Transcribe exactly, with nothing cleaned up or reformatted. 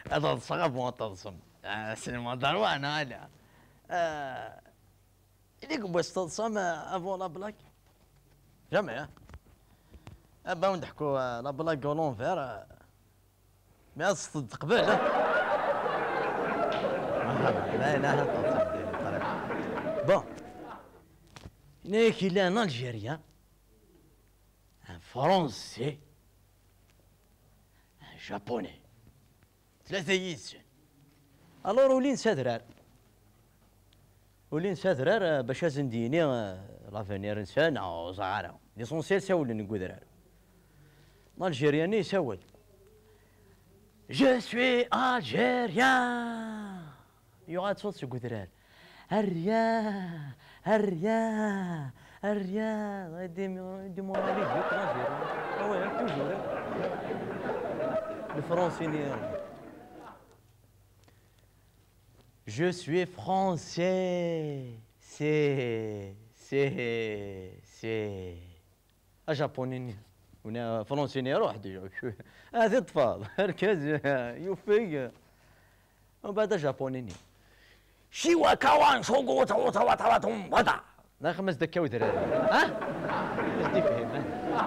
Ad ḍseɣ avant ad teḍsem. Ah, c'est le mandat, non, là. Euh, il est que vous teḍsem, euh, avant la blague. Jamais, hein. Ah ben, on a quoi, euh, la blague à l'envers, euh, mais elle se découpe, hein. Ah, là, là, là, bon. Il est un Algérien, un Français, un Japonais. Tlata yid-sen. Alors, ulin s adrar. Ulin s adrar, eh, bac ad sen-d-yini, eh, l'avenir-nsen, neɣ ur ẓriɣ ara. L'essentiel, sawlen deg udrar. L'Algérien-nni yessawel. Je suis algérien. Yuɣal-d ṣṣut seg udrar. Arya, arya, arya. Démoralisé, comment dire. Ah ouais, hein, toujours, hein. Le français, il est... Je suis français. C'est, c'est, c'est. Ajapuni-nni. Wina, Fransi-nni, ruḥ déjà. Ah, teṭṭfeḍ. Argaz, yufeg. Umbeɛd Ajapuni-nni. Shiwa kawan shogo tawa tawa tawa tumbata. D axmas d akka udrar. Ha? As-d-ifhem, ha?